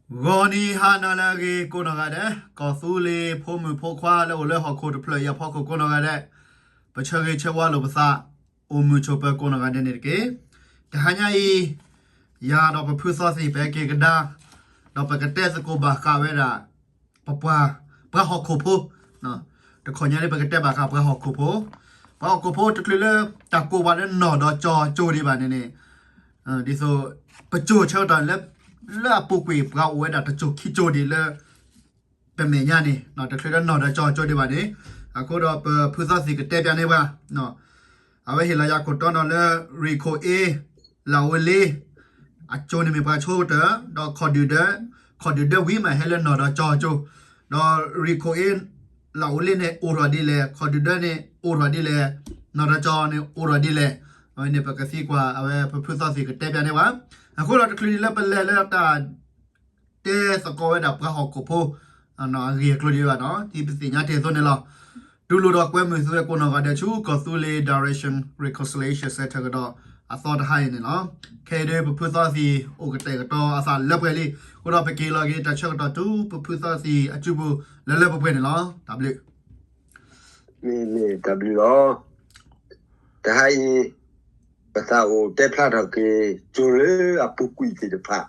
ဂီၤနံၤဟါနၤလၢအဂ့ၤကိးနီၢ်ဂၤဒဲး, ကီၢ်သူလ့ၤဖိမုၣ်ဖိခွါလၢအိၣ်လၢဟီၣ်ခိၣ်တဖျၢၣ်အံၤအဖီခိၣ်ကိးနီၢ်ဂၤဒဲး, ပဆၢဂ့ၤဆၢဝါလိာ်ပသး, အိၣ်မုာ်ဆိးပၢၤကိးနီၢ်ဂၤဒဲးန့ၣ်တက့ၢ်. တဟါညါအံၤ, ယၤဒီးပဖုသီသံၣ် ပဟဲက့ၤကဒါ, ဒီးပကတဲသကိးဘၣ်ဃးဝဲဒၣ် ပပှၤ, ပှၤဟီၣ်ခိၣ်ဖိ, တခီညါဒ်ပကတဲဘၣ်ဃးပှၤဟီၣ်ခိၣ်ဖိ, ပှၤဟီၣ်ခိၣ်ဖိတချုးလၢတၢ်ကိးပှၤလၢနီၢ်ဒီးကၠီကၠိဒံးဘၣ်န့ၣ်န့ၣ်, ဒ်သိး ပကၠိဆၢကတီၢ်လၢ, လၢအပူၤကွံာ်ပှၤအိၣ်ဝဲဒၣ်တစိၤခံစိၤဒံးလၢ ပမဲာ်ညါန့ၣ်, တချုးလၢနီၢ်ဒီးကၠီကၠိဒံးဘၣ်န့ၣ်, အဃိဒီးပဖုသီသံၣ်ကတဲပျးန့ၢ်ပှၤ, အဝဲဟ့ၣ်လီၤယၤခိၣ်တီနီၤလၢ ရံၣ်ခိၣ်အ့ လၢအိလ့ အကၠိန့ၣ်မ့ၢ်ပှၤဆိကတၢၢ်, ဒီးခီၣ်ဒုၣ်ဒၢ, ခီၣ်ဒုၣ်ဒၢဝံၤမးဟဲလၢနီၢ်ဒီးကၠီကၠိ, ဒီးရံၣ်ခိၣ်အ့ လၢအိလ့န့ၣ်အိၣ်ထီၣ်ဒ်လဲၣ်, ခီၣ်ဒုၣ်ဒၢန့ၣ်အိၣ်ထီၣ်ဒ်လဲၣ်, နီၢ်ဒီးကၠီန့ၣ်အိၣ်ထီၣ်ဒ်လဲၣ်, အဝဲန့ၣ်ပကသံကွၢ် အဝဲပဖုသီသံၣ်ကတဲပျးန့ၢ်ပှၤ, အဃိဒီးတချုးဒံးလၢပလဲၤလၢတၢ် တဲသကိးဝဲဒၣ်ပှၤဟီၣ်ခိၣ်ဖိ အဂ့ၢ်အကျိၤဒံးဘၣ်နီၤ, ဒ်ပသ့ၣ်ညါတ့ၢ်အသိးန့ၣ်လီၤ. တူၢ်လိာ်ဒီးကွဲမုာ်သုဝဲကိးနီၢ်ဂၤဒဲးဆူ ကီၢ်သူလ့ၤ Direction Reconciliation Center ကဒီးအသီတဟါအံၤန့ၣ်လီၤ. ခဲအံၤဒ်ပဖုသီသံၣ်အိၣ်ကတဲာ်ကတီၤအသးလၢပှဲၤလံ, အဃိဒီးပက့ၤလီၤက့ၤတၢ်ဆၢကတီၢ်တုၤပဖုသီသံၣ်အစုပူၤလၢလၢပှဲၤပှဲၤန့ၣ်လီၤ. တၢ်ဘျုး မ့ၢ်မ့ၢ်တၢ်ဘျုးလီၤ. တဟါအံၤ ပသးအိၣ်တဲဖျါထီၣ်က့ၤ ကၠိလၢအပူၤကွံာ်သ့ၣ်တဖၣ်,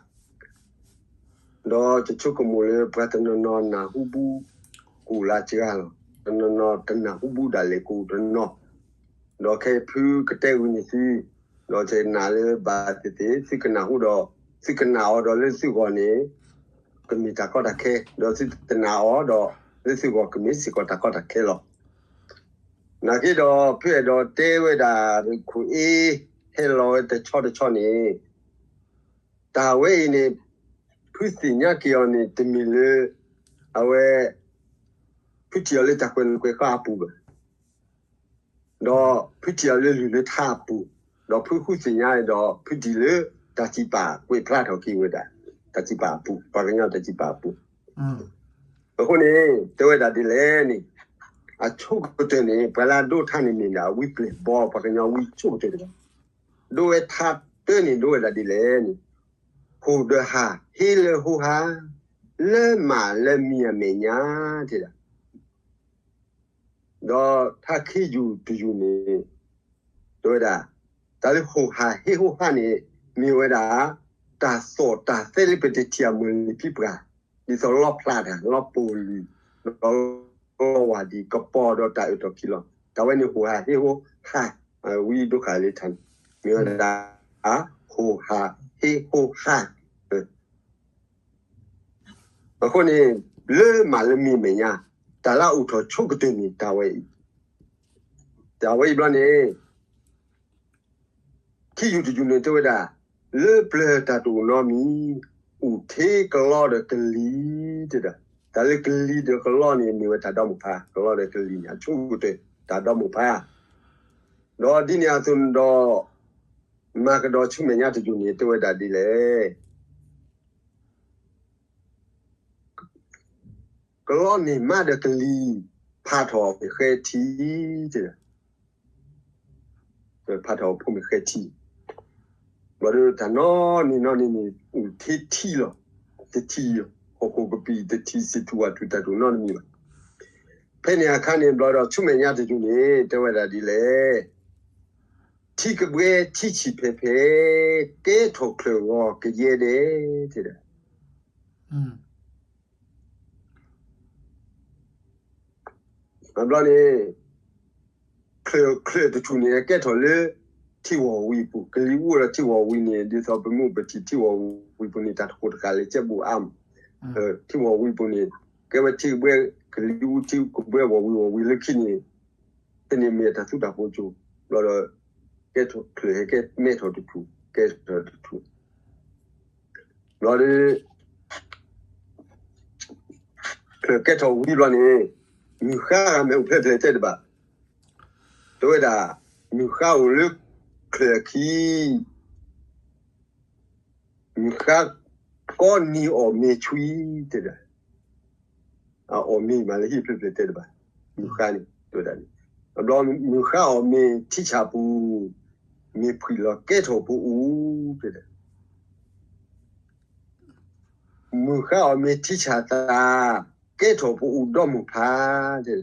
ဒီးယဆိကမိၣ်လၢပှၤတနီၤနီၤနၢ်ဟူဘူး ကအိၣ်လၢစှၤလီၤ, တနီၤနီၤတနၢ်ဟူဘူးဒၣ်လဲာ်ကအိၣ်တနီၤ, ဒီးခဲအံၤဖုကတဲဂုာ်န့ၢ်သု, ဒီးယနာ်လၢဘၣ်သ့ၣ်သ့ၣ် သုကနၢ်ဟူဒီး သုကနာ်အီၤဒီးလၢသုဂီၢ်န့ၣ် ကမ့ၢ်တၢ်ကီတၢ်ခဲ, ဒီးသုတနာ်အီၤဒီး လၢသုဂီၢ်ကမ့ၢ်စ့ၢ်ကီးတၢ်ကီတၢ်ခဲလီၤ. နာ်က့ဒီး ဖုအဲၣ်ဒိးတဲဝဲဒၣ် ရံၣ်ခိၣ်အ့ ဟဲလီၤဝဲတဆီတဆီန့ၣ်, တၢ်ဝဲအံၤန့ၣ် ဖုသ့ၣ်ညါက့ၤအီၤန့ၣ် တမ့ၢ်လၢ အဝဲ ဖုထံၣ်အီၤလၢတၢ်ကွဲးနီၣ်ကွဲးဃါအပူၤဘၣ်, ဒီးဖုထံၣ်အီၤလၢလုၢ်လၢထါအပူၤ, ဒီးဖုဃုသ့ၣ်ညါဒီး ဖုထံၣ်လၢတၢ်စံးပာ်ကွဲးဖျါထီၣ်က့ၤဝဲဒၣ် တၢ်စံးပာ်အပူၤ, ပှၤကညီတၢ်စံးပာ်အပူၤ. အဃိန့ၣ် တဲဝဲဒၣ်ဒ်လဲၣ်န့ၣ်, အဆိကတၢၢ်န့ၣ် ပှၤလၢအဒိထါန့ၣ်မ့ၢ်ဒၣ်ဝံပျဲၢ်ဘီ ပှၤကညီဝံဆိကတၢၢ်တဂၤ, ဒိဝဲထါတၢန့ၣ် ဒိဝဲဒၣ်ဒ်လဲၣ်န့ၣ်, ဟိၣ်ဒီးဟး ဟ့လၢဟိဟး, လၢမးလၢမံၤအမဲာ်ညါ တဲဒၣ် ဒီးထါခံယူၤတယူၤန့ၣ် တဲဝဲဒၣ်, တၢ်လၢဟိၣ်ဟးဟ့ဟိဟးန့ၣ် မ့ၢ်ဝဲဒၣ် တၢ်သီၣ်တၢ်သဲလၢပတထံၣ်အမုၢ်လံၤဖံပှၢ်, ဒ်သိးလီဖျးတၢ် လီပိာ်လုၢ်, လီဝၢ်ဒံးကပီၤဒီးတၢ်အၢၣ်ထီၣ်ခံလီၤ. တၢ်ဝဲန့ၣ်ဟိၣ်ဟးဟ့ဟိဟး, ဝံဒိၣ်ဃာ်လၢထါန့ၣ် မ့ၢ်ဝဲဒၣ် ဟိၣ်ဟးဟ့ဟိဟး အဃိန့ၣ် လၢမးလၢမံၤမဲာ်ညါ တၢ်လၢအအိၣ်ထီၣ်ဆိကတၢၢ်န့ၣ် တၢ်ဝဲအံၤ, တၢ်ဝဲအံၤဘျီန့ၣ် ခံယူၤတယူၤန့ၣ်တဲဝဲဒၣ်, လၢပျၢၤတၢ်တအိၣ်နီတမံၤ, အိၣ်ထဲကလီဒီးကလံၤ တဲဒၣ်, တၢ်လၢကလံၤဒီးကလီန့ၣ် မ့ၢ်ဝဲတၢ်ဒီမိၢ်ဖး, ကလီဒီးကလံၤန့ၣ် အဆိကတၢၢ် တၢ်ဒီမိၢ်ဖး, ဒီးဒ်န့ၣ်အသိးဒီး မၤကဒီးဆူမဲာ်ညါတယူၤန့ၣ် တဲဝဲဒၣ်ဒ်လဲၣ် ကလီန့ၣ်မးဒီးကလံၤ ဖးထီၣ်မ့ၢ်ဃဲထံ, ဖးထီၣ်ဖိမ့ၢ်ဃဲထံ, ဘျီဒီးတၢ်နီၢ်နီၢ်နီၢ်န့ၣ်န့ၣ် အိၣ်ထဲထံလီၤ, တထံၣ် ဟီၣ်ခိၣ်ကပံာ်တထံၣ် စံးထူၣ်ဝၣ်ထူၣ်တၢ်တအိၣ်နီတမံၤဘၣ်. ဖဲန့ၣ်အခါန့ၣ် ဘျီဒီးဆူမဲာ်ညါတယူၤန့ၣ် တဲဝဲဒၣ်ဒ်လဲၣ် ထံကဘှဲထံဆံၣ်ဖဲးဖဲး, ကဲထီၣ်ချၢၣ်ဂီၤကယဲဒဲး တဲဒၣ်, ဘျီန့ၣ် ချၢၣ်ချၢၣ်တထူၣ်န့ၣ် ကဲထီၣ်လၢထံဝီၤဝံၤအပူၤ, ကလံၤအူဒီးထံဝီၤဝံၤန့ၣ် ဒ်သိးပမ့ၢ်ပထံၣ်ထံဝီၤဝံၤပူၤန့ၣ် တၢ်တဃိးတဃာ်လၢကဲဘူးအါမး, ထံဝီၤဝံၤပူၤန့ၣ် ကဲဝဲထံကဘှဲ ကလံၤအူထံကဘှဲဝီၤဝံၤဝီၤဝံၤလၢခံန့ၣ် တန့ၢ်မ့ၢ်တၢ်သူတၢ်ပိကၠိ, ဘျီဒီး ကဲထီၣ်ချၢၣ်ဟဲကဲမဲထီၣ်တထူၣ် ကဲထီၣ်တထူၣ် ဘျီဒီး ချၢၣ်ကဲထီၣ်ဝံၤဘျီန့ၣ် မုၢ်ဃါဂၤမ့ၢ်အိၣ်ဖျဲၣ်ဖျဲၣ်တဲတဘၣ်, တဲဝဲဒၣ် မုၢ်ဃါအိၣ်လၢချၢၣ်အခံ မုၢ်ဃါကီနံၤအီၣ်မ့ၤဆှံ တဲဒၣ်, အအီၣ်မ့ၤမးလၢဟံၣ်ဖျဲၣ်ဖျဲၣ်တဲတဘၣ်, မုၢ်ဃါန့ၣ် တဲဝဲဒၣ်န့ၣ်, ဘျီမုၢ်ဃါအီၣ်မ့ၤထံဆၣ်ပူၤ, မ့ၢ်ဖှံလီၤကဲထီၣ်ပအိၣ် တဲဒၣ် မုၢ်ဃါအီၤမ့ၢ်ထံဆၣ်သး, ကဲထီၣ်ပအူဒီမုၢ်ဖး, တဲ,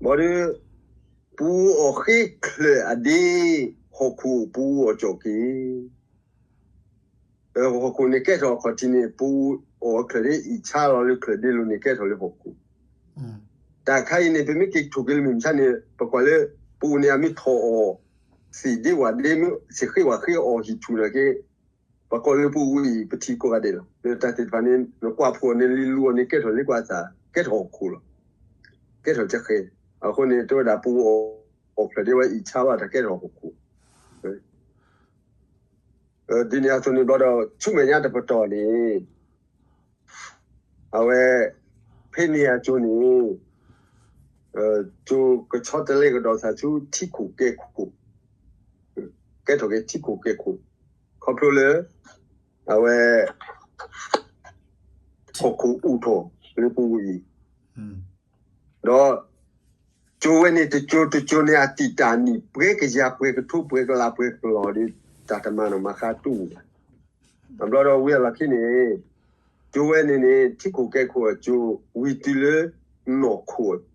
ဘၣ်ဒီး, ပအူအီၣ်ဃ့ချၢၣ်အဒ့, ဟီၣ်ခိၣ်ပအူအီၣ်ကၠီၣ်က့ၤ ဟီၣ်ခိၣ်န့ၣ်ကဲထီၣ်အခီၣ်ထံးန့ၣ် ပအူအီၣ်ချၢၣ်ဒ့အံၣ်ဆါလီၤလၢချၢၣ်ဒ့လိၤန့ၣ်ကဲထီၣ်လၢဟီၣ်ခိၣ်, တၢ်ခါအံၤန့ၣ် ပမ့ၢ်က့ၤထိၣ်က့ၤလၢမုၢ်မဆါန့ၣ် ပကွၢ်လၢ ပအူန့ၣ်အမ့ၢ်ထီၣ်အီၣ် သ့ၣ်ဒ့ဝၣ်ဒ့ မ့ၢ်သ့ၣ်ဃ့ဝၣ်ဃ့အီၣ်ဟံၣ်ထူၣ်န့ၣ်က့ ပကိးလၢပအူအံၤ ပထံၣ်ကိးဂၤဒဲးလီၤ. လၢတၢ်သ့ၣ်တဖၣ်န့ၣ် နကွၢ်ဖှိၣ်န့ၣ် လံၤလူၤအီၤန့ၣ် ကဲထီၣ်လ့ကွၢ်အသး ကဲထီၣ်ဟီၣ်ခိၣ်လီၤ. ကဲထီၣ်တဃဲ, အဃိန့ၣ် တဲဝဲဒၣ်ပအူအီၣ်ချၢၣ်ဒ့ဝဲအံၣ်ဆါဘၣ် တၢ်ကဲထီၣ်ဟီၣ်ခိၣ်, ဒ်န့ၣ်အသိးန့ၣ်ဘျီဒီး ဆူမဲာ်ညါတပတီၢ်န့ၣ် အဝဲ ဖဲန့ၣ်အကၠိန့ၣ် ကၠိကဆီတလဲကဒီးသးဆူထံခိၣ်ကဲခိၣ်, ကဲထီၣ်က့ၤထံခိၣ်ကဲခိၣ်, ခီဖျိလၢ အဝဲ ဟီၣ်ခိၣ်အိၣ်ထီၣ်လၢပူၤအံၤ, ဒီး ကၠိဝဲန့ၣ်တကၠိတကၠိန့ၣ် အတံာ်တၢ်နံၣ်ပှဲၤကယၤပှဲၤကထိပှဲၤကလးပှဲၤကလီၤဒီး တၢ်တမၤနီၣ်မၤဃါတူၢ်ဘၣ်. အဘျီဒီးဝံၤအလီၢ်ခံန့ၣ် ကၠိဝဲန့ၣ်န့ၣ် ထံခိၣ်ကဲခိၣ်အကၠိ ဝံၤ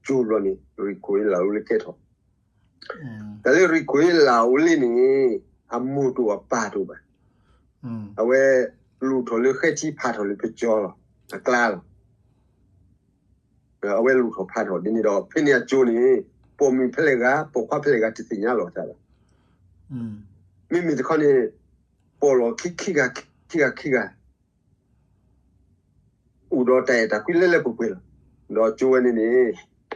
တုၤလၢ နီၢ်ခိၣ်အကၠိဘျီန့ၣ် ရံၣ်ခိၣ်အ့လးအိလ့ကဲထီၣ်, တၢ်လၢရံၣ်ခိၣ်အ့လးအိလ့န့ၣ် အမိၢ်တအိၣ်အပၢ်တအိၣ်ဘၣ်. အဝဲ လူၤထီၣ်လၢဃဲထံဖးထီၣ်လၢပကၠီလီၤ, အကျါလီၤ. အဝဲလူၤထီၣ်ဖးထီၣ်ဒ်န့ၣ်ဒီး ဖဲန့ၣ်အကၠိန့ၣ် ပိာ်မုၣ်ဖဲလဲၣ်ဂၤ ပိာ်ခွါဖဲလဲၣ်ဂၤတသ့ၣ်ညါလီၤသးဘၣ်. မ့မ့ၢ်တခီန့ၣ် ပိာ်လီၤခံခံဂၤ ခံဂၤခံဂၤ အိၣ်ဒီးတၢ်အဲၣ်တၢ်ကွံလၢလၢပှဲၤပှဲၤလီၤ. ဒီးကၠိဝဲန့ၣ်န့ၣ်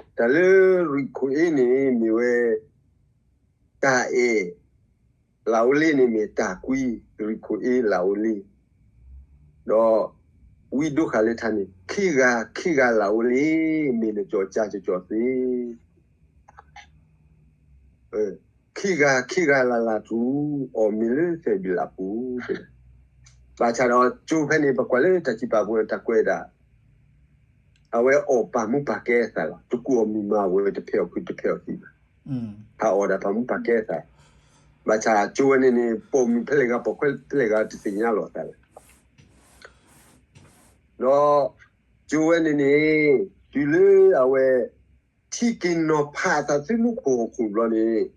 တၢ်လၢရံၣ်ခိၣ်အ့န့ၣ်မ့ၢ်ဝဲ တၢ်အဲၣ်, လးအိလ့န့ၣ်မ့ၢ်တၢ်ကွံ, ရံၣ်ခိၣ်အ့လးအိလ့, ဒီး ဝံဒိဃာ်လၢထါန့ၣ် ခံဂၤခံဂၤလးအိလ့ မ့ၢ်နကၠီၣ်ကၠၢ်ကၠီၣ်သ့ ခံဂၤခံဂၤလၢ်လၢ်ထူၣ် အီၣ်မ့ၤလၢသဲးဘံၣ်လးပူၤ, ဘၣ်ဆၣ်ဒီးကၠိဖဲန့ၣ် ပကွၢ်လၢတၢ်စံးပာ်ပူၤန့ၣ် တၢ်ကွဲးဒၣ် အဝဲအီၣ်ပာ်မူပာ်ကဲအသးလီၤ. တကူၣ်အီၣ်မုၢ်မၤဝဲ တဖဲးအီၣ်ခု တဖဲးအီၣ်သံဘၣ်. ဖးအီၣ်ဒၣ်ပာ်မူပာ်ကဲအသး, ဘၣ်ဆၣ်ကၠိဝဲန့ၣ်န့ၣ် ပိာ်မုၣ်ဖဲလဲၣ်ဂၤ ပိာ်ခွါဖဲလဲၣ်ဂၤ တသ့ၣ်ညါလီၤအသးလီၤ. ဒီးကၠိဝဲန့ၣ်န့ၣ် တုၤလၢအဝဲ ထံက့ၤနီၤဖးအသးဆူမူခိၣ်ဟီၣ်ခိၣ်ဘျီန့ၣ်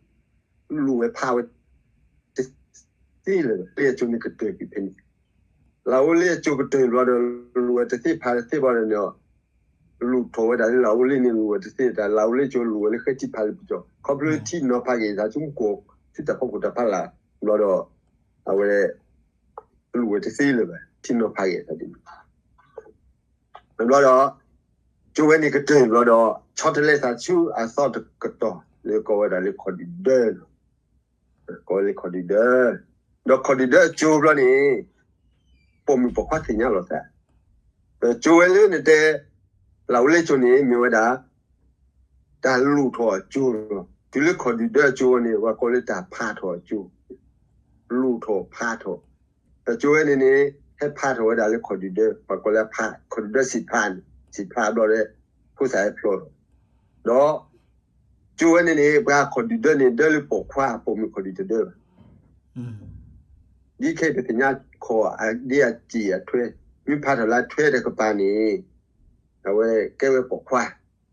လူၤဝဲဖးဝဲ တသ့လၢၤဘၣ်. လၢအကၠိန့ၣ်ကတၢၢ်က့ၤဖဲန့ၣ်, လးအိလ့အကၠိကတၢၢ်ဘျီဒီး လူၤဝဲတသ့ဖးတသ့ဘျီဒီးန့ၣ် လူၤထီၣ်ဝဲဒၣ်လၢလးအိလ့န့ၣ် လူၤဝဲတသ့တၢ်, လးအိလ့ကၠိလူၤဝဲလၢဃဲထံဖးလၢပကၠီ, ခီဖျိလၢထံနီၤဖးက့ၤအသးဆူမူခိၣ် ဆူတၢ်ဖီခိၣ်တၢ်ဖီလာ်ဘျီဒီး အဝဲ လူၤဝဲတသ့လၢၤဘၣ်, ထံနီၤဖးက့ၤအသးဒ်န့ၣ် ဘျီဒီး ကၠိဝဲန့ၣ်ကတၢၢ်ဘျီဒီး ဆီတလဲသးဆူအသီတကတီၢ် လၢကိးဝဲဒၣ်လၢခီၣ်ဒုၣ်ဒၢလီၤ. ကိးဝဲလၢခီၣ်ဒုၣ်ဒၢ, ဒီးခီၣ်ဒုၣ်ဒၢအကၠိဘျီန့ၣ် ပိာ်မုၣ်ပိာ်ခွါသ့ၣ်ညါလီၤသး, ကၠိဝဲလၢနတဲ လးအိလ့ကၠိန့ၣ် မ့ၢ်ဝဲဒၣ် တၢ်လူၤထီၣ်အကၠိလီၤ. တုၤလၢခီၣ်ဒုၣ်ဒၢအကၠိန့ၣ် ပှၤကိးလၢတၢ်ဖးထီၣ်အကၠိ, လူၤထီၣ်ဖးထီၣ်, ဒီးကၠိဝဲန့ၣ်န့ၣ် ဟဲဖးထီၣ်ဝဲဒၣ်လၢခီၣ်ဒုၣ်ဒၢ, ပှၤကိးလၢဖး, ခီၣ်ဒုၣ်ဒၢစံးဖးန့ၣ်, စံးဖးဘျီဒီး ဖိသၣ်ဟဲဖျိးထီၣ်, ဒီး ကၠိဝဲန့ၣ်န့ၣ် ပှၤခီၣ်ဒုၣ်ဒၢန့ၣ် ဒၢလၢပိာ်ခွါ, ပိာ်မုၣ်ခီၣ်ဒုၣ်တဒၢဘၣ်. ဒ်ခဲအံၤပသ့ၣ်ညါခီၣ်ဒ်အစ့ၣ်အထွဲ, မ့ၢ်ဖးထီၣ်လၢထွဲတကပၤန့ၣ် အဝဲကဲဝဲပိာ်ခွါ,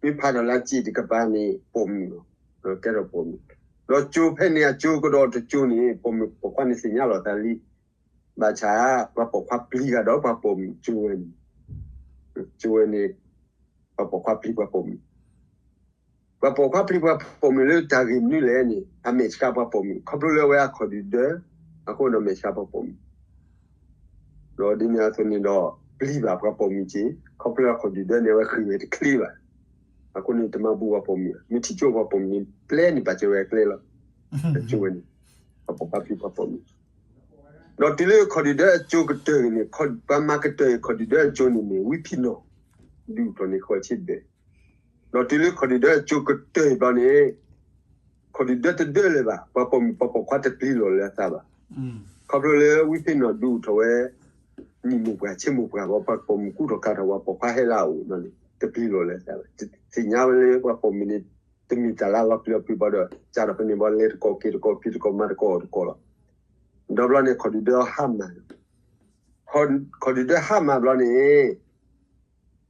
မ့ၢ်ဖးထီၣ်လၢစ့ၣ်တကပၤန့ၣ် ပိာ်မုၣ်လီၤ, ကဲထီၣ်ပိာ်မုၣ်, ဒီးကၠိဖဲန့ၣ်အကၠိကဒီးတကၠိန့ၣ် ပိာ်မုၣ်ပိာ်ခွါန့ၣ်သ့ၣ်ညါလီၤသးလံ, ဘၣ်ဆၣ် ပှၤပိာ်ခွါပျံၤဂၤဒီးပှၤပိာ်မုၣ်ကၠိဝဲန့ၣ်, ကၠိဝဲန့ၣ် ပှၤပိာ်ခွါပျံၤပှၤပိာ်မုၣ် ပှၤပိာ်ခွါပျံၤပှၤပိာ်မုၣ်လၢတၢ်ဂ့ၢ်မနုၤလဲၣ်န့ၣ် အမဲာ်ဆှးပှၤပိာ်မုၣ် ခီဖျိလၢအဝဲအခီၣ်ဒုၣ်ဒၢ, အဃိဒီးမဲာ်ဆှးပှၤပိာ်မုၣ်, ဒီးဒ်န့ၣ်အသိးန့ၣ်ဒီး ပျံၤဘၣ်ပှၤပိာ်မုၣ်က့ၤ, ခီဖျိအခီၣ်ဒုၣ်ဒၢန့ၣ် အဝဲဃ့ၢ်ဝဲတချ့ဘၣ်, အဃိန့ၣ်တမၤဘူးပှၤပိာ်မုၣ်, မ့ၢ်ထံၣ်ကၠိပှၤပိာ်မုၣ်န့ၣ် ပျဲန့ၣ်ပာ်စၢၤဝဲအကျဲလီၤ, ကၠိဝဲန့ၣ် ပှၤပိာ်ခွါပျံၤပှၤပိာ်မုၣ် ဒီးတုၤလၢခီၣ်ဒုၣ်ဒၢအကၠိကတၢၢ်န့ၣ် ပှၤမၤကတၢၢ်အံၤခီၣ်ဒုၣ်ဒၢအကၠိန့ၣ်န့ၣ် ဝံဖံးနီၣ် ဒုးအိၣ်ထီၣ်န့ၣ်ဃီဆ့ဘဲၣ်, ဒီးတုၤလၢခီၣ်ဒုၣ်ဒၢအကၠိကတၢၢ်အံၤဘျီန့ၣ် ခီၣ်ဒုၣ်ဒၢတဒၢလၢၤဘၣ်, ပှၤပိာ်မုၣ်ပှၤပိာ်ခွါတပျံၤလီၤလၢအသးဘၣ်, ခီဖျိလၢဝံဖံးနီၣ်ဒုးအိၣ်ထီၣ်ဝဲ နံၣ်မိၢ်ပှၢ်ဆ့မိၢ်ပှၢ်ဘၣ်, ပှၤပိာ်မုၣ်ကူၣ်ထီၣ်ခးထီၣ် ပှၤပိာ်ခွါဟဲလၢအအိၣ်န့ၣ် တပျံၤလီၤလၢအသးဘၣ်, သ့ၣ်ညါဝဲလၢပှၤပိာ်မုၣ်န့ၣ် တမ့ၢ်တၢ်လၢလီၤပျံၤလီၤပျံၤဘၣ်ဒီး စးထီၣ်ဖဲန့ၣ်ဘၣ် လဲၤတကိးက့ၤတကိး ဖံးတကိးမၤတကိးအီၣ်တကိးလီၤ, ဒီးဘျီန့ၣ်ခီၣ်ဒုၣ်ဒၢဟါမၢ် ခီဒုၣ်ဒၢဟးမၤဘျီန့ၣ်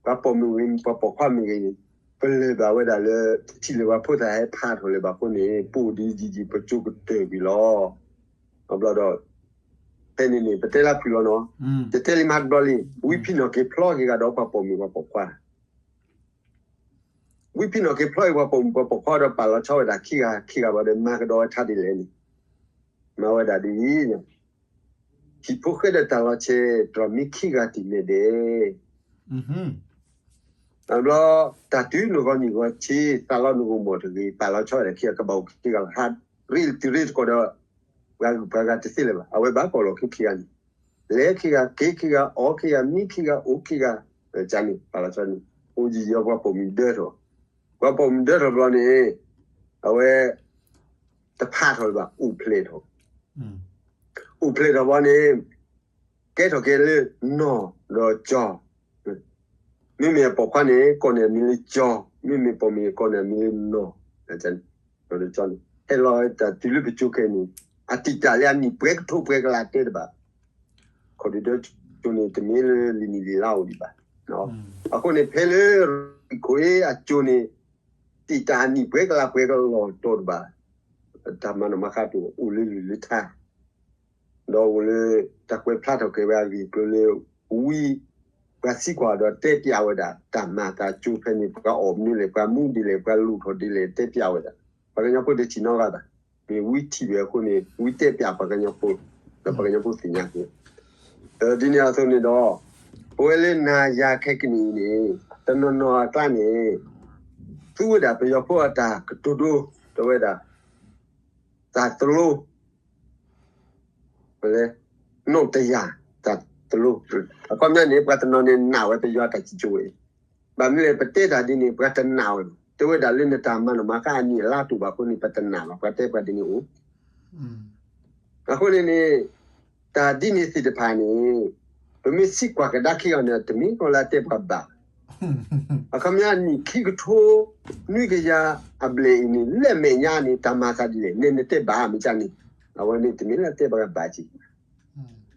ပှၤပိာ်မုၣ်ဂ့ၤ ပှၤပိာ်ခွါမ့ၢ်ဂ့ၤန့ၣ် ပလၢၢ်ဘၣ်ဝဲဒၣ်လၢ တထံၣ်လၢၤပှၤဖိသၣ်ဟဲဖးထီၣ်လၢၤဘၣ်အဃိန့ၣ် ပအိၣ်ဒ်ယံၤယံၤ ပကၠိကတၢၢ်ကွံာ်လီၤ. အဘျီဒီး ဖဲန့ၣ်န့ၣ် ပတဲလၢဖုၣ်လီၤနီၤ, ယတဲလံမးတဘျီလံ, ဝံဖံးနီၣ်က့ၤဖျီက့ၤဂၤဒီးပှၤပိာ်မုၣ်ပှၤပိာ်ခွါ ဝံဖံးနီၣ်က့ၤဖျီအံၤ ပှၤပိာ်မုၣ်ပှၤပိာ်ခွါဒီးပာ်လီၤဆီဝဲဒၣ်ခံဂၤခံဂၤဘၣ်ဒီး မၤကဒီးဝဲထါဒ်လဲၣ်န့ၣ်, မၤဝဲဒၣ်ဒ်အံၤ, ဟံၣ်ဖိဃဲဒီးတၢ်လီၤဆဲး တြီမံခံဂၤတံၢ်မဲာ်ဒဲး, အဘျီ တၢ်တုၤနဂီၢ်နံၣ်ဂီၢ်ဆံ သးလီနဂီၢ်မီၢ်တဂ့ၤ ပာ်လီၤဆီဝဲဒၣ်ခံဂၤ ကဘၣ်အိၣ်ခံဂၤလီၤ ဟးရ့တရ့တကိးဒီး ပှၤဂုၤပှၤဂၤတသ့လၢၤဘၣ် အဝဲဘၣ်ကိးလီၤခံခံဂၤန့ၣ်, လဲၤခံဂၤ က့ၤခံဂၤ အီၣ်ခံဂၤ မံခံဂၤ အိၣ်ခံဂၤ, ကန့ၣ် ပာ်လီၤဆီန့ၣ် အိၣ်ယံၤယံၤပှၤပိာ်မုၣ်ဒၢထီၣ်, ပှၤပိာ်မုၣ်ဒၢထီၣ်ဘျီန့ၣ် အဝဲ တဖးထီၣ်လၢၤဘၣ် အိၣ်ဖျဲၣ်ထီၣ်, အိၣ်ဖျဲၣ်ထီၣ်ဘျီန့ၣ် ကဲထီၣ်က့ၤလၢနီၢ်ဒီးကၠီၤ, မ့မ့ၢ်အပိာ်ခွါန့ၣ် ကိးန့ၢ်အမံၤလၢကၠီၤ, မ့မ့ၢ်ပိာ်မုၣ်ကိးန့ၢ်အမံၤလၢနီၢ်, နီၢ်ဒီးကၠီၤန့ၣ် ဟဲလီၤတၢ်တုၤလၢပကၠိခဲအံၤန့ၣ် အတံာ်တာ်လၢအနံၣ်ပှဲၤကထိပှဲၤကလးတဲတဘၣ်, ခီဒုၣ်ဒၢကၠိန့ၣ် တမ့ၢ်လၢလံာ်နံၣ်လံာ်လါအိၣ်ဒံးဘၣ်, အဃိန့ၣ် ဖဲလၢ ခိၣ်အ့အကၠိန့ၣ် တံာ်တာ်အနံၣ်ပှဲၤကလးပှဲၤကလီၤတီၤတဘၣ်, တၢ်မၤနီၣ်မၤဃါတအိၣ်လၢလုၢ်လၢထါ ဒီးအိၣ်လၢ တၢ်ကွဲးဖျါထီၣ်က့ၤဝဲအဂ့ၢ်အကျိၤလၢ ဝံ ပှၤသံကွၢ်ဒီးတဲပျးဝဲဒၣ် တၢ်မၤသးကၠိဖဲန့ၣ် ပှၤအီၣ်မနုၤလဲၣ် ပှၤမူဒ်လဲၣ် ပှၤလူၤထီၣ်ဒ်လဲၣ် တဲပျးဝဲဒၣ်, ပှၤကညီဖိတထံၣ်နီတဂၤဘၣ်, မ့ၢ်ဝံထံၣ်ဝဲအဃိန့ၣ် ဝံတဲပျးပှၤကညီဖိ ဒီးပှၤကညီဖိသ့ၣ်ညါက့ၤ, ဒ်န့ၣ်အသိးန့ၣ်ဒီး ပဝဲလၢနၤယၤခဲကနံၣ်အံၤန့ၣ် တနီၤနီၤအကျါန့ၣ် သူဝဲဒၣ်ပယီၤဖိအတၢ်ကတိၤဒိ တဲဝဲဒၣ် တၢ်တလိ ပလဲၤ နီၣ်တယၤ တၢ်တလိ, အခီပညီန့ၣ် ပှၤတနီၤန့ၣ်နာ်ဝဲပယီၤတၢ်စံၣ်စိၤဝဲ, ဘၣ်မနုၤလဲၣ် ပတဲတၢ်ဒ်န့ၣ် ပှၤတနာ်ဝဲဘၣ်, တဲဝဲဒၣ်လၢနတၢ်မၤနီၣ်မၤဃါအနံၣ်အလါတအိၣ်ဘၣ်အဃိန့ၣ် ပတနာ်ဘၣ် ပှၤတဲပှၤဒ်န့ၣ်အိၣ် အဃိန့ၣ်န့ၣ် တၢ်ဒ်န့ၣ်သ့ၣ်တဖၣ်န့ၣ် ပမ့ၢ်သံကွၢ်ကဒါခံဂၤန့ၣ် တမ့ၢ်ကီးလၢအတဲပှၤဘၣ်, အခီပညီနံၣ်ခံကထိ နွံကယၤအဘျဲၣ်အံၤန့ၣ် လၢအမဲာ်ညါန့ၣ် တၢ်မၤသးဒ်လဲၣ် နဲနတဲဘၣ်မ့ၢ်ကန့ၣ်, အဝဲန့ၣ်တမ့ၢ်လၢအတဲပှၤဘၣ်က့ၤ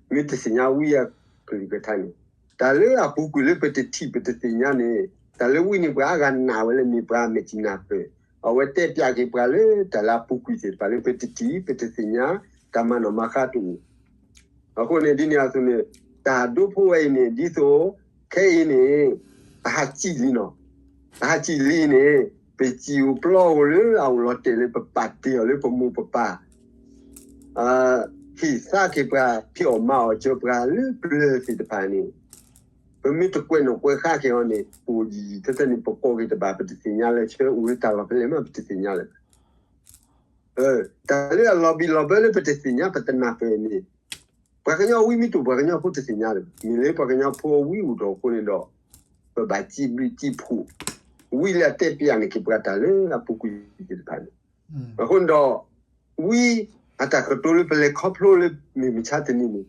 မ့ၢ်တသ့ၣ်ညါဝံအကလုၢ်ကထါန့ၣ်, တၢ်လၢအပူၤကွံာ်လၢပတထံၣ်ပတသ့ၣ်ညါန့ၣ်, တၢ်လၢဝံန့ၣ်ပှၤအါဂၤနာ်ဝဲလၢမ့ၢ်ပှၤမဲာ်ထံနၢ်ပၢၢ်, အဝဲတဲပျးက့ၤပှၤလၢတၢ်လၢအပူၤကွံာ်သ့ၣ်တဖၣ်လၢပတထံၣ်ပတသ့ၣ်ညါ, တၢ်မၤနီၣ်မၤဃါတအိၣ် အဃိန့ၣ် ဒ်န့ၣ်အသိးန့ၣ် တၢ်ဒိဖိဝဲအံၤန့ၣ် ဒ်သိး ခဲအံၤန့ၣ် အဟးစံၣ်လံနီၤ, အဟးစံၣ်လံအံၤန့ၣ် ပစံၣ်အိၣ်ပျီအိၣ်လၢအအိၣ်လီၤတဲာ်လၢပပာ်တ့ၢ်အီၤလၢပမိၢ်ပပၢ် ဟ့ၣ်သါက့ၤပှၤ ဖံးအီၣ်မၤအီၣ်က့ၤပှၤလၢပျၢၤသ့ၣ်တဖၣ်န့ၣ်, ပမ့ၢ်တကွဲးနီၣ်ကွဲးဃါက့ၤအီၤန့ၣ် အိၣ်ယံာ်ယံာ်ထဲထဲန့ၣ် ပကိးက့ၤတဘၣ် ပတသ့ၣ်ညါလၢဆၢအိၣ်လၢတၢ်လီၢ်ဖဲလဲၣ်မး ပတသ့ၣ်ညါလၢၤဘၣ်. တၢ်လၢအလီၤဘံၣ်လီၤဘၢလၢပတသ့ၣ်ညါ ပတနၢ်ပၢၢ်န့ၣ် ပှၤကညီဝံမ့ၢ်တအိၣ် ပှၤကညီဖိတသ့ၣ်ညါလၢၤဘၣ်. မ့ၢ်လၢပှၤကညီဖိဝံအိၣ်ထီၣ်အဃိန့ၣ်ဒီး ပဘၣ်စံးဘျုးစံးဖှိၣ် ဝံလၢအတဲပျးန့ၢ်က့ၤပှၤတၢ်လၢအပူၤကွံာ်သ့ၣ်တဖၣ်န့ၣ်, အဃိန့ၣ်ဒီး ဝံအတၢ်ကတိၤလၢပလဲၤခီဖျိလၢမုၢ်မဆါတနံၤန့ၣ်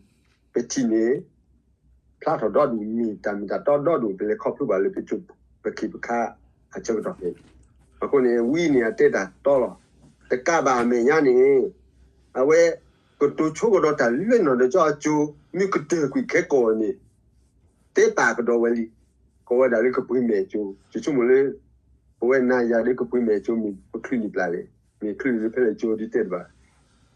ပထံၣ်န့ၣ် ဖျါထီၣ်ဒီဒူၣ် မ့ၢ်တၢ်မ့ၢ်တၢ်တီဒီဒူၣ် ပလဲၤခီဖျိဘၣ်လၢပကၠိပခါအဆၢကတီၢ်ဖဲန့ၣ်, အဃိန့ၣ် ဝံန့ၣ်အတဲတၢ်တီလီၤ. တကးဘၣ်အမဲာ်ညါန့ၣ် အဝဲ ကတိၤဆိကဒီးတၢ်လၢနီၢ်ဒီးကၠီအကၠိ မ့ၢ်ကတၢၢ်ကွံာ်ခဲကိာ်န့ၣ် တဲပာ်ကဒီးဝဲလံ. ကိးဝဲဒၣ်လၢကပှ့ၤမဲာ်ကၠိ ယဆိကမိၣ်လၢ ပဝဲနၤယၤဒီးကပှ့ၤမဲာ်ကၠိ မ့ၢ်ပချုးန့ၢ်ပျၢ်လဲၣ်, မ့ၢ်ချုးန့ၢ်လၢဖဲလဲၣ်ကၠိဒ်တဲတဘၣ်.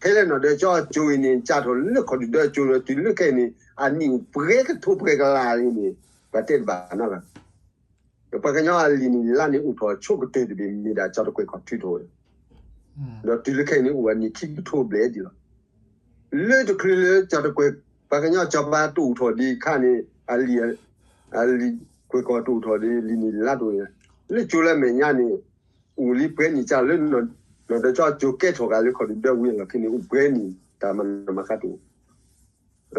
ဖဲလၢနီၢ်ဒီးကၠီအကၠိအံၤန့ၣ် စးထီၣ်လၢခီၣ်ဒုၣ်ဒၢအကၠိဒီးတုၤလၢခဲအံၤန့ၣ် အနံၣ်အိၣ်ပှဲၤကထိပှဲၤကလးလံန့ၣ် ပှၤတဲတဘၣ်နီတဂၤ ပှၤကညီအလံာ်နံၣ်လါန့ၣ် အိၣ်ထီၣ်ဆိကတၢၢ်တဘ့ၣ် မ့ၢ်ဒၣ်ကၠီတကွဲၢ်ကီၢ်ထုးထီၣ်ဝဲ, ဒီးတုၤလၢခဲအံၤန့ၣ် အိၣ်အနံၣ်ခံကထိဘျဲၣ်ဒံးလီၤ. လၢတချုးလၢကၠီတကွဲၢ် ပှၤကညီစီၤပၤတအိၣ်ထီၣ်ဒံးအခါန့ၣ် အလံာ် အလံာ်ကွဲၢ်ကီၢ်တအိၣ်ထီၣ်ဒံး လံာ်နံၣ်လါတအိၣ်န့ၣ် လၢကၠိလၢအမဲာ်ညါန့ၣ် အိၣ်လံပှဲၤနံၣ်စးလၢ နီၢ်ဒီးကၠီကၠိကဲထီၣ်ဂၤလၢခီၣ်ဒုၣ်ဒၢဝံၤအလီၢ်ခံန့ၣ် အိၣ်ပှဲၤနံၣ် တၢ်မၤနီၣ်မၤဃါတအိၣ်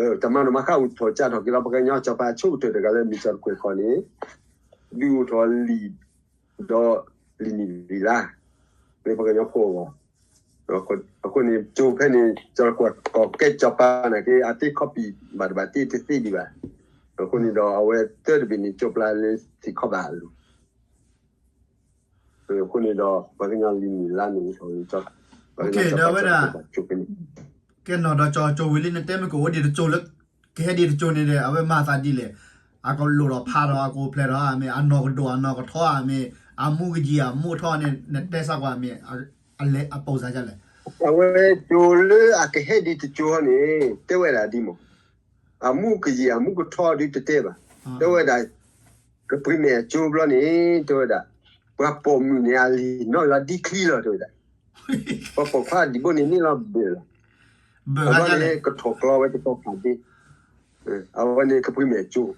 တၢ်မၤနီၣ်မၤဃါအိၣ်ထီၣ်စးထီၣ်က့ၤလီၤ ပှၤကညီစီၤပၤဆိကတၢၢ်တဂၤလၢမ့ၢ်ကၠီတကွဲၢ်ကီၢ်န့ၣ် ဒုးအိၣ်ထီၣ်လံာ် ဒီးလံာ်နံၣ်လံာ်လါ လၢပှၤကညီဖိအဂီၢ်, အဃိန့ၣ် ကၠိဖဲန့ၣ် ကၠီတကွဲၢ်ကီၢ်ကဲစီၤပၤနာ်က့ အတ့ခီပံာ်ဘၣ်တဘၣ်တ့တသ့ဒံးဘၣ်, အဃိန့ၣ်ဒီးအဝဲတၢတဘ့ၣ်န့ၣ် ကၠိပျၢ်လၢသ့ၣ်ခီဘၣ်အလိၤ အဃိန့ၣ်ဒီး ပှၤကညီလံာ်နံၣ်လါန့ၣ် အိၣ်ထီၣ်လံာ်ကၠီ ပှၤကညီစီၤပၤကၠိဖဲန့ၣ် ကဲနီၢ်ဒီးကၠီကၠိဝံၤလံ နတဲမ့ၢ်ကအိၣ်ဒံးတကၠိလၢ ကဟဲဒ်တကၠိန့ၣ်ဒီး အဝဲမၤသးဒ်လဲၣ်, အကလိၣ်ဒီးဖးဒီးအကိးဖျဲးဒီးမ့ၢ် အနီၢ်ကဒိၣ်အနီၢ်ကထီဧါမ့ၢ် အမူကယံၤအမူကထီန့ၣ် နတဲစၢ်ကွၢ်မ့ၢ် အလဲၤအပိာ်စၢ်ဒ်လဲၣ်. အဝဲကၠိလၢအကဟဲဒ်တကၠိန့ၣ် တဲဝဲဒၣ်ဒ်မး, အမူကယံၤအမူကထီဒ်တတဲဘၣ်, တဲဝဲဒၣ် ကပှ့ၤမဲာ်အကၠိဘျီန့ၣ် တဲဝဲဒၣ် ပှၤပိာ်မုၣ်န့ၣ် အလံာ်နီၣ်လီၤဒ်ချံလီၤ တဲဝဲဒၣ်, ပှၤပိာ်ခွါဒံးဘိန့ၣ်န့ၣ်လီၤဘၢၣ်လီၤ, အဘျီန့ၣ် ကထိၣ်ကျီဝဲကသီဖးဒ့, အဝဲန့ၣ်ကပှ့ၤမဲာ်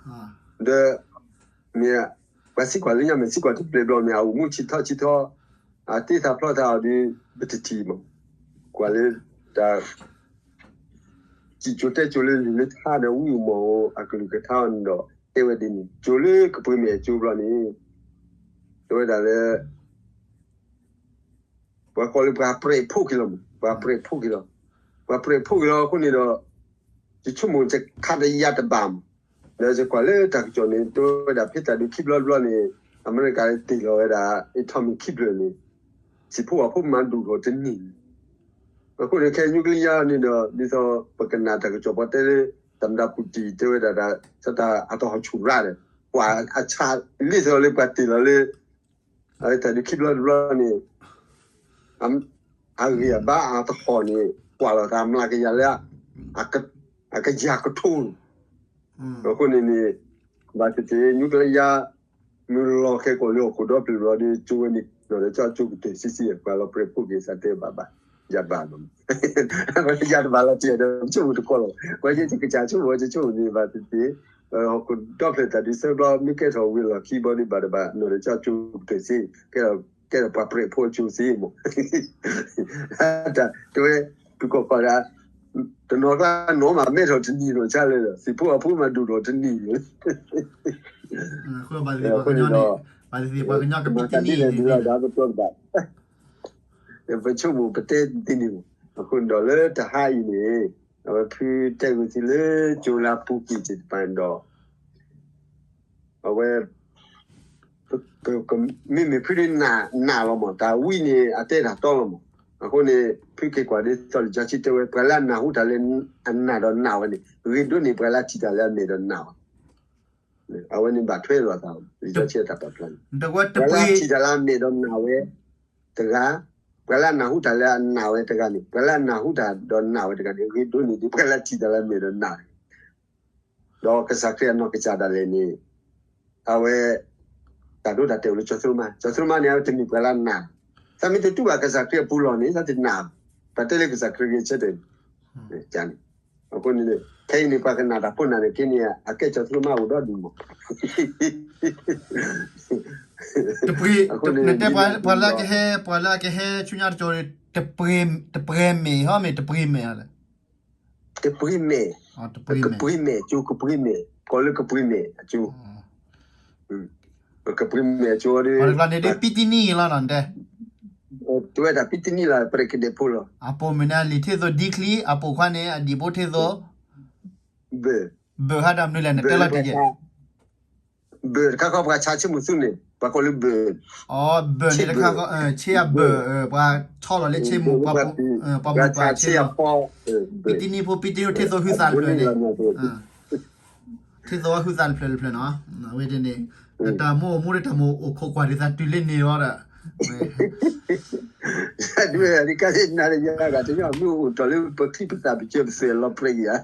အကၠိ, ဒီး မ့ၢ် ပှၤစံးကွၢ်လၢညါ မ့ၢ်စံးကွၢ်တဘျီဘျီမ့ၢ် အအိၣ်မူဆံးထီၣ်ဆံးထီၣ်, အတ့ထီၣ်ဖျီထီၣ်အီၤဒီး ပတထံၣ်မး, ကွၢ်လၢ တၢ် စံးကၠိတဲကၠိလၢလံာ်လၢထါဒီးဝံၣ်အမီၢ်ဧိၤ အကလုၢ်ကထါအီၤန့ၣ်ဒီး တဲဝဲဒ်န့ၣ် ကၠိလၢကပှ့ၤမဲာ်အကၠိဘျီန့ၣ် တဲဝဲဒၣ်လၢ ပှၤကိးလၢပှၤပြဲးဖှိၣ်က့ၤလီၤမး, ပှၤပြဲးဖှိၣ်က့ၤလီၤ, ပှၤပြဲးဖှိၣ်က့ၤလီၤအဃိန့ၣ်ဒီး ယဆိကမိၣ်ယခါဒီးယၤတဘၣ်မး, ဒီးယကွၢ်လၢတၢ်ကစီၣ်န့ၣ် တဲဝဲဒၣ်ဖဲတၢ်ဒုးခံဘျီတဘျီန့ၣ် အမဲရကၤတ့ၢ်လီၤဝဲဒၣ် atomic ခံဖျၢၣ်န့ၣ် စံးဖှိၣ်ပှၤဖိမၤဒိၣ်ထီၣ်တနံၣ်န့ၣ်, အဃိန့ၣ်ခဲ nuclear န့ၣ်ဒီး ဒ်သိးပကနၣ်တၢ်ကစီၣ်ပှၤတဲလၢ သမ္မတ Putin တဲဝဲဒၣ် တၢ်အတဟီၣ်ဆူၣ်ရၣ်ဒီး ပှၤအဆါလ့ၢ်သီလၢပှၤတ့ၢ်လီၤလၢ အတၢ်ဒုးခံဘျီတဘျီန့ၣ် အဂံၢ်အဘါအတဟီၣ်န့ၣ် ကွၢ်လီၤတၢ်မျးကယၤလၢ အကယၤကထိ, အဃိန့ၣ်န့ၣ် ဘၣ်သ့ၣ်သ့ၣ် nuclear မ့ၢ်လီၤခဲကိာ်လၢဟီၣ်ခိၣ်ဒီဖျၢၣ်ဘျီဒီး ကၠိဝဲန့ၣ် နီၢ်ဒီးကၠီကၠိကတၢၢ်ဆံးဆံး ပှၤလီၤပြဲးဖှိၣ်က့ၤစးတဲဘၣ်ဘၣ် ယၤတဘၣ်လီၤ, ယၤတဘၣ်လီၤတံၢ်ဒီး ဆိကမိၣ်တကီလီၤ, ပှၤယဲၢ်ကစၢ်ဆိကမိၣ် ယဆိကမိၣ်န့ၣ် ဘၣ်သ့ၣ်သ့ၣ် ဟီၣ်ခိၣ်ဒီဖျၢၣ်တၢ်ဒုးဆၢဘျီ မ့ၢ်ကဲထီၣ်ဝံၤလီၢ်ခံဘျီဒီး ဘၣ်တဘၣ် နီၢ်ဒီးကၠီကၠိကတၢၢ်ဆံး ကဲထီၣ်ပှၤပြဲးဖှိၣ်ကၠိဆံးမး, တဝဲ ပကီၢ်ကီၢ်ဒၣ် တနီၤကျါနီၢ်မးမဲထီၣ်တနံၣ်လီၤဆါလၢ စံးဖှိၣ်အဖိမၤဒိၣ်ထီၣ်တနံၣ်လီၤ, အဃိန့ၣ်ဒီး ပှၤကညီန့ၣ် ဘၣ်သ့ၣ်သ့ၣ် ပှၤကညီကပံတနံၣ်န့ၣ် ပဆိကမိၣ်ပတဲတနံၣ်လီၤ, အဃိန့ၣ်ဒီးလၢတဟါအံၤန့ၣ် အဝဲဖုတဲဂုာ်သုလၢကၠိလၢအပူၤကွံာ်သ့ၣ်တဖၣ်န့ၣ်ဒီး အဝဲ မ့မ့ၢ်ဖုဒ်နာ်လီၤမး တၢ်ဝံန့ၣ် အတဲတၢ်တီလီၤမး, အဃိန့ၣ် ဖုက့ၤကွၢ်ဒ်သိးလံာ်စီဆှံတဲဝဲ ပှၤလၢအနၢ်ဟူတၢ်လၢအနၢ်ဒီးနာ်ဝဲန့ၣ် ဂ့ၤဒိၣ်န့ၢ်ပှၤလၢအထံၣ်တၢ်လၢအမဲာ်ဒီးနာ်ဝဲ, အဝဲန့ၣ်ဘၣ်ထွဲလိာ်သး လံာ်စီဆှံအတၢ်ပာ်ဖျါန့ၣ် ပှၤလၢအထံၣ်တၢ်လၢအမဲာ်ဒီးနာ်ဝဲ တဂၤ, ပှၤလၢအနၢ်ဟူတၢ်လၢအနာ်ဝဲတဂၤန့ၣ် ပှၤလၢအနၢ်ဟူတၢ်ဒီးနာ်ဝဲတဂၤန့ၣ် ဂ့ၤဒိၣ်န့ၢ်ဒ်ပှၤလၢအထံၣ်တၢ်လၢအမဲာ်ဒီးနာ်ဝဲ ဒီးကစၢ်ခရံာ်အနီၢ်ကစၢ်ဒၣ်လဲာ်န့ၣ် အဝဲ တၢ်ဒိတၢ်တဲာ်အိၣ်လၢကၠီၤသူမါ, ကၠီၤသူမါန့ၣ် အဝဲတမ့ၢ်ပှၤလၢအနာ်, သးမ့ၢ်တတူၢ်ဘၣ်ကစၢ်ခရံာ်အပူၤလီၢ်န့ၣ် သးတနာ်, ပှၤတဲလၢကစၢ်ခရံာ်ဂ့ၤဆၢထၢၣ်န့ၣ်, န့ၣ်, အဃိန့ၣ် ခဲအံၤန့ၣ် ပှၤကနာ်တၢ်ဖိနာ်န့ၣ် က့န့ၣ် အကဲကၠီၤသူမါအိၣ်ဒီဒူၣ်မး, အဃိန့ၣ် နတဲပှၤလၢအကဟဲ ပှၤလၢအကဟဲဆူညါတကၠိၤန့ၣ် တပှ့ၤမဲာ်ဟီ မ့ၢ်တပှ့ၤမဲာ်ဟီလဲၣ် ကပှ့ၤမဲာ်, ကပှ့ၤမဲာ်, ကၠိကပှ့ၤမဲာ်, ကိးလၢကပှ့ၤမဲာ်အကၠိ, ကပှ့ၤမဲာ်အကၠိဒီး န့ၣ်ဒ်ပံတနံၣ်လီၤနီၤတဲ, တဝဲဒၣ်ပံတနံၣ်လီၤ ပြဲးကဒဲးဖိလီၤ, အပိာ်မုၣ်န့ၣ် အလံာ်ထ့ၣ်သိးဒ်ချံ အပိာ်ခွါန့ၣ် အဒံၣ်ဖိထ့ၣ်သိး, ဘၢၣ်, ဘၢၣ်ဟးဒီးမနုၤလဲၣ် နတဲလီၤတံၢ်ကဲ ဘၢၣ်တခါခီ ပှၤဆါဆ့မုၢ်သူန့ၣ် ပှၤကိးလၢဘၢၣ်, အဘၢၣ်န့ၣ်တခါခီ ဆ့အဘၢၣ် ပှၤဆီလီၤလၢဆ့မုၢ် ပှၤမူပှၤဆ့လီၤ, ပံတနံၣ်ဖိ ပံတနံၣ်ဖိ ထ့ၣ်သိးဟုသးတဖျၢၣ်န့ၣ်, ထ့ၣ်သိးဟုသးတဖျၢၣ်တဖျၢၣ်နီၤ, အဝဲန့ၣ် တၢ်မ့ၢ်အိၣ်မူဒီးတၢ်မ့ၢ်အိၣ်ခိးကွၢ်ဒ်သးတုၤလၢန့ၣ်လီၤဒီး ဒ်ဝဲဒၣ် ကါသ့ၣ်နၤဒီးယၤဂၤတညီ မ့ၢ်အိၣ်ထီၣ်လၢပချံပသၣ်ပစၢၤပသွဲၣ်လီၤပြဲးယၤ,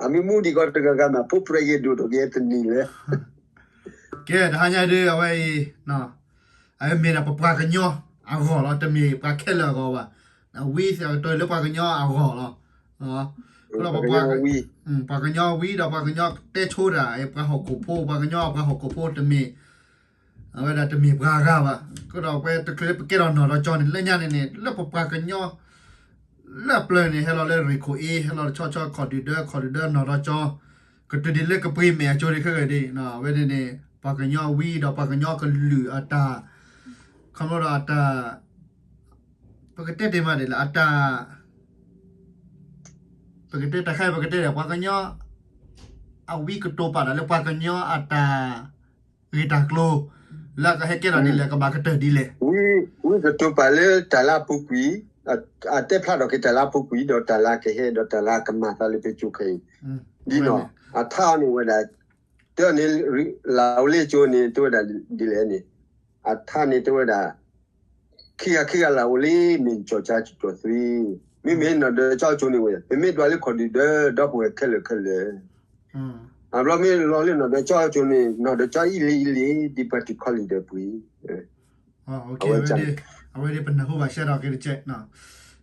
အမ့ၢ်မူဒံးကီးတဂၤဂၤမး ဖိပြဲးယဲၢ်ဒိၣ်ထီၣ်က့ၤတနံၣ်လဲၣ်, ကဲ တဟါညါဒ်အဝဲအံၤ အမ့ၢ်ဒၣ်ပပှၤကညီအဂီၢ်လီၤ, တမ့ၢ်ပှၤခဲလၢာ်အဂီၢ်ဘၣ်, အဝံသးကတၢၢ်လၢပှၤကညီအဂီၢ်လီၤ, ပှၤကညီဝံဒီးပှၤကညီတဲဆိတၢ် ပှၤဟီၣ်ခိၣ်ဖိ ပှၤကညီပှၤဟီၣ်ခိၣ်ဖိတမ့ၢ် အဝဲဒၣ်တမ့ၢ်ပှၤဂၤဘၣ်, ကဒီးပှၤတချုးလၢပကဲထီၣ်နီၢ်ဒီးကၠီန့ၣ် လၢညါန့ၣ်န့ၣ် လၢပပှၤကညီ လၢအပျၢၤန့ၣ် ဟဲလီၤလၢရ့ၣ်ခိၣ်အ့ ဟဲလီၤတဆီဆီ ခီၣ်ဒုၣ်ဒၢ ခီၣ်ဒုၣ်ဒၢ နီၢ်ဒီးကၠီ, ကတုၤဒ်လၢကပှ့ၤမဲာ်အကၠိဒ်ခဲဂ့ၤဒ် အဝဲန့ၣ်န့ၣ် ပှၤကညီဝံဒီးပှၤကညီကလုာ်အတၢ် ခီဖျိဒီးအတၢ် ပကတဲတ့ၢ်မးဒ်လဲၣ် အတၢ် ပကတဲတၢ်ခါ ပကတဲဒီး ပှၤကညီ အဝံကတိၤပာ်တၢ်လၢပှၤကညီအတၢ် ဂ့ၢ်တၢ်ကျိၤ လၢအကဟဲကဲထီၣ်ဒ်လဲၣ် ကဘၣ်ကတၢၢ်ဒ်လဲၣ်. ဝံကတိၤပာ်လၢတၢ်လၢအပူၤကွံာ် အတဲဖျါထီၣ်က့ၤတၢ်လၢအပူၤကွံာ်ဒီးတၢ်လၢအကဟဲဒီးတၢ်လၢအကမၤသးလၢပကၠိခဲအံၤ, ဒ်န့ၣ် အထါအီၤန့ၣ်ဝဲဒၣ်, တၢ်န့ၣ် လၢဝဲလၢကၠိန့ၣ် တဲဝဲဒၣ်ဒ်လဲၣ်န့ၣ်, အထါန့ၣ်တဲဝဲဒၣ် ခံဂၤခံဂၤလၢအိၣ်လံ မ့ၢ်ကၠီၣ်ကၠါကၠီၣ်သွံ, မ့မ့ၢ်နီၢ်ဒၢကၠီကၠိန့ၣ်ဝဲ ပမ့ၢ်ဒွးလၢခီၣ်ဒုၣ်ဒၢ ဒီပုၢ်ဝဲၢ်ခဲလၢာ်ခဲလၢာ်, အဘျီမ့ၢ်လီၤလၢနီၢ်ဒၢကၠီကၠိန့ၣ် နီၢ်ဒၢကၠီအံၤလံအံၤလံ ဒ်ပှၤတံၤခီလံၤဒၢးပှ့ၤ, အဝဲ အဝဲဒၣ်ပနၢ်ဟူဘၣ်ရှဲဒီးက့ၤတကဲး,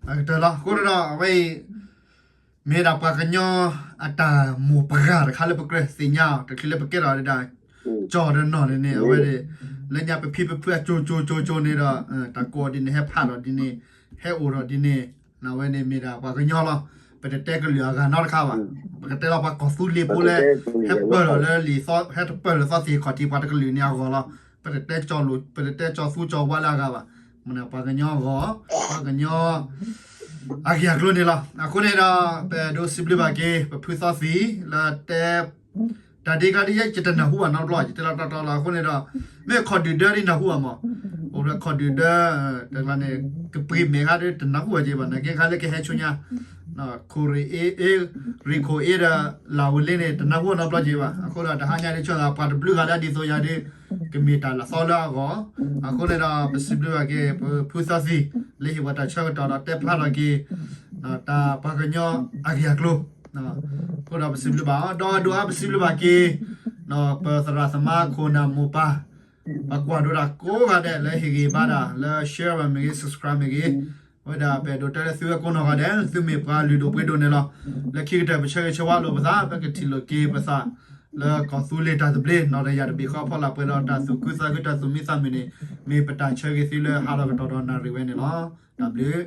အကတၢၢ်လီၤ အဃိန့ၣ်ဒီး အဝဲအံၤ မ့ၢ်ဒၣ်ပှၤကညီအတၢ်မိၢ်ပှၢ်တခါလၢပကြၢးသ့ၣ်ညါအီၤ တချုးလၢပကဲထီၣ်ဒၣ် ကၠီၣ်ဒီးနီၢ်န့ၣ်န့ၣ် အဝဲဒၣ် လၢညါပဖံပဖုအကၠိကၠိကၠိကၠိန့ၣ်ဒီး တၢ်ကိးဒ်န့ၣ် ဟဲဖးထီၣ်ဒ်န့ၣ်, ဟဲအိၣ်ထီၣ်ဒ်န့ၣ်, အဝဲန့ၣ်မ့ၢ်ဒၣ်ပှၤကညီလီၤ. ပတတဲကလုာ်အဂၤနီတခါဘၣ်. ပကတဲလီၤပှၤကီၢ်သူလ့ၤဖိလၢ ဟဲပၢၢ်ထီၣ်လၢလံာ်သီ ဟဲတပၢၢ်လၢသီသ့ၣ်ခီၣ်ထံးပှၤတကလုာ်န့ၣ်အဂီၢ်လီၤ. ပတတဲကၠီၣ်လိာ် ပတတဲကၠီၣ်သူကၠီၣ်ဝါလၢအဂၤဘၣ်. မ့ၢ်န့ၣ် ပှၤကညီအဂီၢ်, ပှၤကညီ အဂ့ၢ်အကျိၤန့ၣ်လီၤ. အဃိန့ၣ်ဒီး ပအဲၣ်ဒိးစံးဘျုးဘၣ်က့ၤ ပဖုသီသံၣ် လၢတဲ တၢ်ဒ့ခါဒ်ယဲ ယတနၢ်ဟူဘၣ်နီတဘျီ ယတဲလီၤတီတီလီၤ. အဃိန့ၣ်ဒီး မ့ၢ်ခီၣ်ဒုၣ်ဒၢဒ်နၢ်ဟူဘၣ်မး, အိၣ်ဒီးခီၣ်ဒုၣ်ဒၢ တကျါန့ၣ် ကပှ့ၤမဲာ်ခါဒ်တနၢ်ဟူဘၣ်က့ၤဘၣ် နာ်က့ခါလၢကဟဲဆူညါ ခိၣ်ရ့ၣ်အ့ ရ့ၣ်ခိၣ်အ့ဒီး လၢဝဲလ့န့ၣ် တနၢ်ဟူနီတဘျီက့ၤဘၣ်. အဃိဒီးတဟါညါဒ်ဆိသး ပှၤတဘျုးဂၤလၢအဒ်သိးယၤဒ် ကမ့ၢ်တၢ်လၢသီလၢအဂီၢ်. အဃိန့ၣ်ဒီး ပစံးဘျုးဘၣ်က့ၤ ပဖုသီသံၣ် လၢဟ့ၣ်ပှၤတၢ်ဆၢကတီၢ်ဒီးတဲဖျါထီၣ်က့ၤ တၢ်ပှၤကညီအဂ့ၢ်အကျိၤ, အဃိဒီးပစံးဘျုးဘၣ်အီၤ ဒီးဒိၣ်အါပစံးဘျုးဘၣ်က့ၤ ပသရၣ်သမါခိၣ်နၢ်မိၢ်ပၢ် ပှၤကွၢ်ဒိးတၢ်ကိးဂၤဒဲး လၢဟ့ၣ်ဂံၢ်ဘါတၢ် လၢ share ဘၣ်မ့ၢ်ဂ့ၤ subscribe မ့ၢ်ဂ့ၤ, အဝဲဒၣ်ပအဲၣ်ဒိးတဲလၢသုဝဲကိးနီၢ်ဂၤဒဲး သုမ့ၢ်ပှၤလုၢ်ဒိၣ်ပှ့ၤဒိၣ်န့ၣ်လီၤ. လၢခံကတၢၢ်ပဆၢဂ့ၤဆၢဝါလိာ်ပသး ပကထံၣ်လိာ်က့ၤပသး လၢကီၢ်သူလ့ၤတၢ်သဘျ့ နီၢ်တယၢ်တဘ့ၣ်ဃီဖီလာ်ပှဲၤဒီးတၢ်သူၣ်ခုသးခုတၢ်သူၣ်မံသးမုာ်န့ၣ် မ့ၢ်ပတၢ်ဆၢဂ့ၤသုလၢဟါလီၤကတီၢ်ဒီးနၣ်ရံၣ်ဝဲန့ၣ်လီၤ. တၢ်ဘျုး